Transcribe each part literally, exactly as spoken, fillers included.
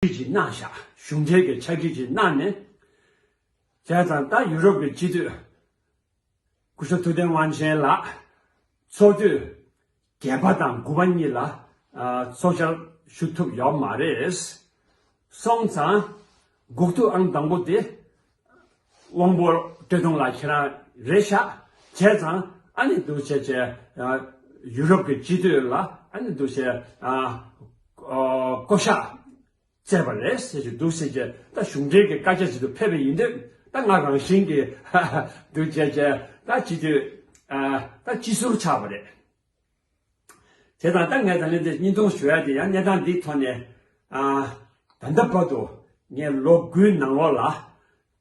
ཕྱག་བྲིས་ཅིག་གནང་ཤག་གཞུང་འབྲེལ་གྱི་ཕྱག་བྲིས་ཅིག་གནང་ནས། བྱས་ཙང་ད་ཡུ་རོབ་ཀྱི་སྤྱི་འཐུས་སྐུ་ཞབས་ཐུབ་བསྟན་དབང་ཆེན་ལགས་ཚོགས་དུས་བརྒྱད་པ་དང་དགུ་པ་གཉིས་ལ་ཚོགས་བཅར་ཞུ་ཐུབ་ཡོད་མ་རེད། སོང་ཙང་སྒུག་ཐུག་ཨང་དང་པོ་དེ་དབང་པོ་བཀྲས་མཐོང་ལགས་ཁྱེད་རང་རེད་ཤག་བྱས་ཙང་ཨ་ནི་འདུག་བྱས་བྱས་ཡུ་རོབ་ཀྱི་སྤྱི་འཐུས་ལ་ཨ་ནི་འདུག་བྱས་བསྐོ་བཞག་བསྩལ་བ་རེད་ཟེར་གྱི་འདུག་ཟེར་གྱི་ད་གཞུང་འབྲེལ་གྱི་བཀའ་རྒྱ་ཅིག་ཏུ་ཕེབས་པ་ཡིན་དུས་ད་ང་རང་བཞིན་གྱི་འདུག་བྱས་བྱས་ད་སྤྱི་འཐུས་ད་སྤྱི་ཟུར་ཆགས་པ་རེད། དེ་དང་ད་ངས་ད་ནི་འདི་བརྙན་ཐུང་ཞུ་ཡ་དེ་ཡང་གནས་སྟངས་འདིའི་ཐོག་ནས་ཨ་ད་ལྟ་བར་དུ་ངས་ལོ་དགུའི་ནང་ལོགས་ལ་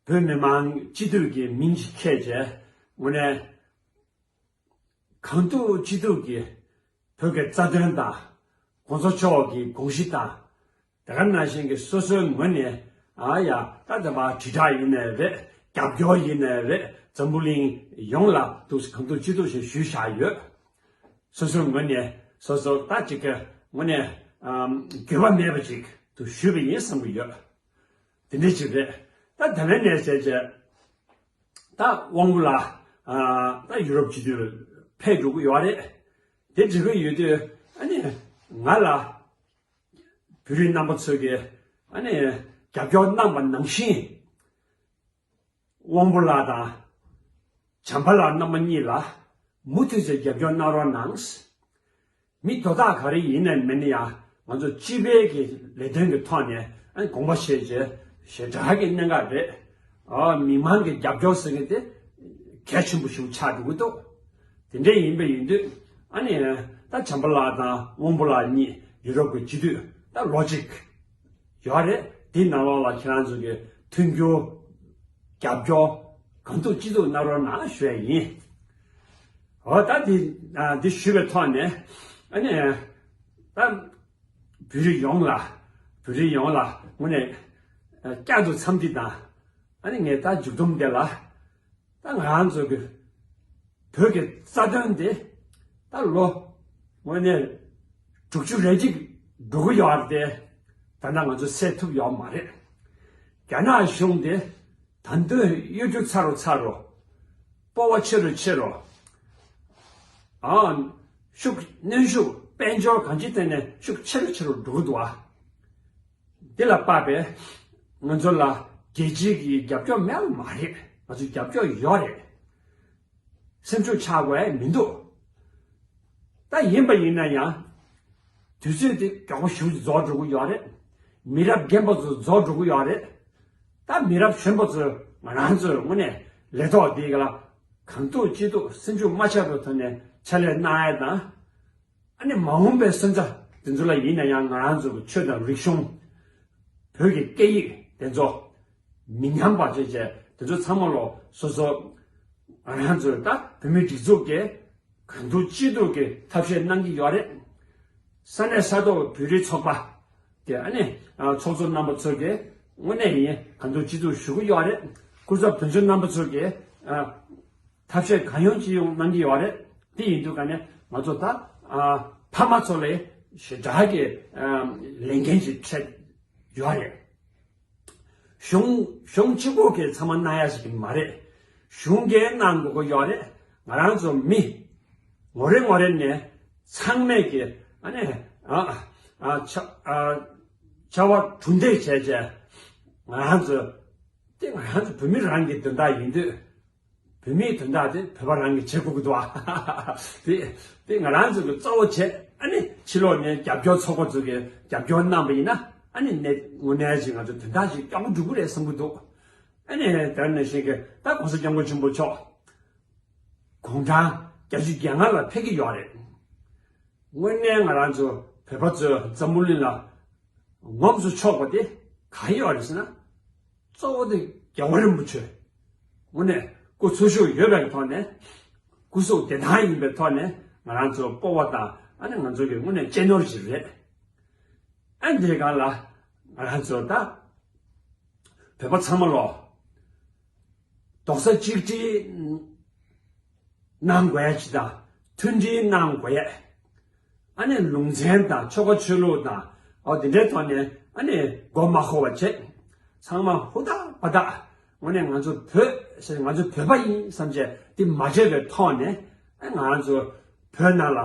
བོད་མི་མང་སྤྱི་འཐུས་ཀྱི་མིང་ཅིག་འཁྱེར་བྱས་དངོས་གནས་གང་ཐུབ་ཅི་ཐུབ་ཀྱིས་བོད་ཀྱི་རྩ་དོན་དང་༸གོང་ས་མཆོག་གི་དགོངས་གཞི་དང་། དེ་ག་ནང་བཞིན་གྱི་སོ་སོའི་ངོས་ནས་ཨ་ཡ་ད་ལྟ་མ་དྲིལ་བསྒྲགས་ཡིན་ནའི་རེད། རྒྱབ་སྐྱོར་ཡིན་ནའི་རེད། འཛམ་བུ་གླིང་ཡོངས་ལ་འདུག་གང་ཐུབ་ཅི་ཐུབ་ཞིག་ཞུས་བཞག་ཡོད། སོ་སོའི་ངོས་ནས་སོ་སོ་ད་ཅིག་གི་ངོས་ནས་འགྱོད་པ་མེད་པ་ཅིག་ཏུ་ཞུས་པ་ཡིན་བསམ་གྱི་ཡོད། དེ་འདྲ་ཅིག་རེད། ད་དེ་ལས་ནས་བྱས་བྱས་ད་དབང་པོ་ལགས་ད་ཡུ་རོབ་སྤྱི་འཐུས་ཕེབས་འགྲོ་གི་ཡོད་རེད། དེ་འགྲིག་གི་ཡོད་དུས་ཨ་ནི་ང་ལ་བོད་རིགས་རྣམ་པ་ཚོ་གིས་ཨ་ནི་རྒྱབ་སྐྱོར་གནང་པ་ནང་བཞིན། དབང་པོ་ལགས་དང་བྱམས་པ་ལགས་རྣམ་པ་གཉིས་ལ་མུ་མཐུད་ཚེ་རྒྱབ་སྐྱོར་གནང་རོགས་གནང་། མི་དོ་བདག་ག་རེ་ཡིན་ནའི་མིན་ནའི་ཡང་ང་ཚོ་སྤྱི་པའི་གི་ལས་དོན་གྱི་ཐོག་ནས་ཨ་ནི་དགོངས་པ་བཞེས་བྱས་ཞེ་དྲག་གི་གནད་འགག་རེད། ཨ་མི་མང་གི་རྒྱབ་སྐྱོར་ཟེར་མཁན་དེ་གལ་ཆེན་པོ་ཞིག་ཆགས་འགྲོ་གི་འདུག་དེ་འདྲ་ཡིན་པ་ཡིན་དུས་ཨ་ནི་ད་བྱམས་པ་ལགས་དང་དབང་པོ་ལགས་གཉིས་ཡུ་རོབ་ཀྱི་སྤྱི་འཐུས་ད་ལོ་གཅིག་ཡོད་རེད། དེའི་ནང་ལོགས་ལ་ཁྱེད་རང་ཚོ་གི་མཐུན་འགྱུར་རྒྱབ་སྐྱོར་གང་ཐུབ་ཅི་ཐུབ་གནང་རོགས་གནང་ཞུ་ཡ་ཡིན། འོ་ད་འདི་འདི་ཞུས་པའི་ཐོག་ནས་ཨ་ནི་ད་བོད་རིགས་ཡོངས་ལ་བོད་རིགས་ཡོངས་ལ་དངོས་གནས་བསྐྱར་དུ་འཚམས་འདྲི་དང་ཨ་ནི་ངས་ད་མཇུག་སྡོམ་དེ་ལ། ད་ང་རང་ཚོ་གི་བོད་ཀྱི་རྩ་དོན་དེ་ད་ལོ་དངོས་གནས་དྲུག་ཅུ་རེ་གཅིག་འགྲོ་གི་ཡོད་རེད་དེ། ད་ལྟ་ང་ཚོ་སེལ་ཐུབ་ཡོད་མ་རེད། རྒྱ་ནག་གཞུང་དེ་ད་དུང་གཡོ་སྒྱུ་ཚ་རུ་ཚ་རུ། སྤོབས་པ་ཆེ་རུ་ཆེ་རུ། ཨ། ཤུགས་གནོན་ཤུགས་དཔལ་འབྱོར་གང་ཅིའི་ཐད་ནས་ཤུགས་ཆེ་རུ་ཆེ་རུ་འགྲོ་གི་འདུག་ཨ། འདི་ལ་དཔག་པའི་ང་ཚོ་ལ་རྒྱལ་སྤྱིའི་གི་རྒྱབ་སྐྱོར་མེད་པ་མ་རེད། ང་ཚོ་རྒྱབ་སྐྱོར་ཡོད་རེད། སེམས་ཤུགས་ཆག་དགོས་མི་འདུག་ད་ཡིན་པ་ཡིན་ན་ཡང་དུས་ཚོད་དེ་མགྱོགས་པོ་ཞེ་པོ་ཅིག་རྫོགས་འགྲོ་གི་ཡོད་རེད། མི་རབས་རྒན་པ་ཚོ་རྫོགས་འགྲོ་གི་ཡོད་རེད། ད་མི་རབས་གཞོན་པ་ཚོས་ང་རང་ཚོའི་དངོས་གནས་ལས་ཐོག་འདི་ག་ལ་གང་ཐུབ་ཅི་ཐུབ་སེམས་ཤུགས་མ་ཆག་པའི་ཐོག་ནས་ཕྱག་ལས་གནང་ཡ་དང་། ཨ་ནི་མ་འོངས་པའི་སོན་རྩ་དེ་ཚོ་ལ་ཡིན་ན་ཡང་ང་རང་ཚོ་གི་ཆོས་དང་རིག་གཞུང་། བོད་ཀྱི་སྐད་ཡིག་དེ་ཚོ་མི་ཉམས་པ་བྱས་བྱས་དེ་ཚོ་ཚང་མ་ལོ་སོ་སོ་ང་རང་ཚོ་ད་བོད་མིའི་སྒྲིག་འཛུགས་ཀྱི་གང་ཐུབ་ཅི་ཐུབ་ཀྱི་ཐབས་ཤེས་གནང་གི་ཡོད་རེད། ས་གནས་ས་ཐོག་བོད་རིགས་ཚོགས་པ་དེ་ཨ་ནི་ཚོགས་གཙོ་རྣམ་པ་ཚོ་གིས་དངོས་གནས་ཡིན་གང་ཐུབ་ཅི་ཐུབ་ཞུ་གི་ཡོད་རེད། སྐུ་ཚབ་དོན་གཅོད་རྣམ་པ་ཚོ་གིས་ཐབས་ཤེས་གང་ཡོང་ཅི་ཡོང་གནང་གི་ཡོད་རེད། དེ་ཡིན་དུས་ག་ནས་ང་ཚོ་ད་ཕ་མ་ཚོ་ལས་ཞེ་དྲག་གི་ལས་འགན་ཞིག་འཕྲད་ཡོད་རེད། གཞུང་གཞུང་གཅིག་པོ་གིས་ཚང་མ་གནང་ཡ་ཞིག་མ་རེད། གཞུང་གིས་གནང་དགོས་ཀྱི་ཡོད་རེད། ང་རང་ཚོ་མི་ངོ་རེ་ངོ་རེ་ནས་ཚང་མས་ཀྱི་ཨ་ནི་ཨ་ཨ་ཆ་ཨ་བྱ་བ་གྲུ་འདེགས་བྱས་བྱས་ང་རང་ཚོ་དེ་ང་རང་ཚོ་བོད་མི་རང་གི་དོན་དག་ཡིན་དུས། བོད་མིའི་དོན་དག་དེ་བོད་པ་རང་གིས་བྱེད་དགོས་ཀྱི་འདུག་ཨ། དེ་དེ་ང་རང་ཚོ་གི་གཙོ་བོ་བྱས་ཨ་ནི་ཕྱི་ལོགས་ནས་རྒྱབ་སྐྱོར་ཚོགས་པ་ཚོ་གིས་རྒྱབ་སྐྱོར་གནང་པ་ཡིན་ན་ཨ་ནི་ནས་དངོས་གནས་ཞིག་ང་ཚོ་དོན་དག་ཞིག་མགྱོགས་པོ་འགྲུབ་ཀྱི་རེད་བསམ་གྱི་འདུག་ཨ་ནི་དེ་ནང་བཞིན་གྱི་ད་༸གོང་ས་༸སྐྱབས་མགོན་ཆེན་པོ་མཆོག་དགུང་གྲངས་བརྒྱད་ཅུ་གྱ་ལྔ་ལ་ཕེབས་ཀྱི་ཡོད་རེད། དངོས་གནས་ང་རང་ཚོ་བོད་པ་ཚོས་འཛམ་བུ་གླིང་ལ་ངོམས་སུ་ཆོག་པ་དེ་གང་ཡོད་རེད་ཟེར་ན། གཙོ་བོ་དེ་རྒྱལ་བ་རིན་པོ་ཆེ། དངོས་གནས་སྐུ་འཚོ་བཞུགས་ཡོད་པའི་ཐོག་ནས་སྐུ་གཟུགས་བདེ་ཐང་ཡིན་པའི་ཐོག་ནས་ང་རང་ཚོ་སྤོབས་པ་དང་ཨ་ནི་ང་ཚོ་གི་དངོས་གནས་གཅེས་ནོར་ཞིག་རེད། ཨ་འདིའི་སྒང་ལ་ང་རང་ཚོ་ད་བོད་པ་ཚང་མ་ལོ། རྡོག་རྩ་གཅིག་སྒྲིལ་གནང་དགོས་ཡ་ཅིག་དང་མཐུན་སྒྲིལ་གནང་དགོས་ཡ། ཨ་ནི་ལུང་ཚན་དང་ཆོལ་ཁ་ཆོས་ལུགས་དང་ཨོ་དེ་འདྲའི་ཐོག་ནས་ ཨ་ནི་མགོ་མ་འཁོར་བ་བྱེད། ཚང་མ་ཧུར་ཐག་འབད་ཐག་དངོས་གནས་ང་ཚོ་བོད་ཟེར་ང་ཚོ་བོད་པ་ཡིན་བསམ་བྱས་དེ་མ་བརྗེད་པའི་ཐོག་ནས་ཨ་ང་ཚོ་བོད་ནང་ལ་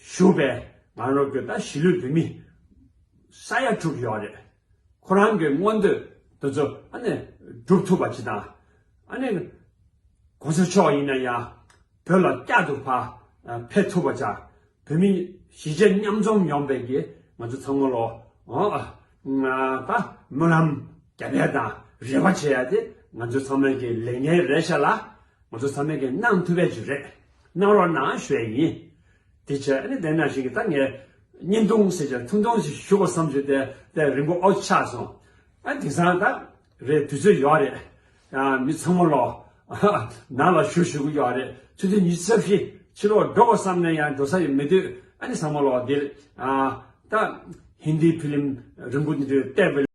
བཞུགས་པའི་ང་རང་གི་ད་གཞིས་ལུས་བོད་མི་ས་ཡ་དྲུག་ཡོད་རེད། ཁོ་རང་གི་མངོན་འདོད་དེ་ཚོ་ཨ་ནི་འགྲུབ་ཐུབ་པ་ཅིག་དང་ཨ་ནི་གོང་ས་མཆོག་ཡིན་ན་ཡང་བོད་ལ་བསྐྱར་དུ་ཕར་ཕེབས་ཐུབ་པ་ཅིག་བོད་མི་གཞིས་བྱེས་མཉམ་འཛོམས་ཡོང་བའི་གི་ང་ཚོ་ཚང་མ་ལོ་ཨོ་ང་ད་སྨོན་ལམ་རྒྱབ་ཡ་དང་རེ་བ་བྱེད་ཡ་དེ་ང་ཚོ་ཚང་མའི་གི་ལས་འགན་རེད་ཤག་ལ། ང་ཚོ་ཚང་མས་ཀྱང་གནང་ཐུབ་པའི་ཅིག་རེད། གནང་རོགས་གནང་ཞུ་ཡ་ཡིན། དེ་བྱས་ཨ་ནི་དེ་ནང་བཞིན་གྱི་ད་ངས་བརྙན་ཐུང་ཟེར་བྱས་ཐུང་ཐུང་ཞིག་ཞུ་དགོས་བསམ་བྱུང་སྟེ་དེ་རིང་པོ་ཨོ་ཆགས་སོང་། ཨ་དེང་སང་ད་རེད་དུས་ཚོད་ཡོད་རེད། ཡང་མི་ཚང་མ་ལོ་ནང་ལ་བཞུགས་བཞུགས་ཀྱི་ཡོད་རེད། ཆུ་ཚོད་ཉི་ཤུ་རྩ་བཞི་ཕྱི་ལོགས་འགྲོ་དགོས་བསམ་ནས་ཡང་འགྲོ་ས་ཡོད་མི་འདུག་ཨ་ནི་ཚང་མ་ལོ་འདིར་ད་ཧིན་དི་ཕི་ལིམ་རིང་པོ་འདི་འདྲ་བལྟས་པ།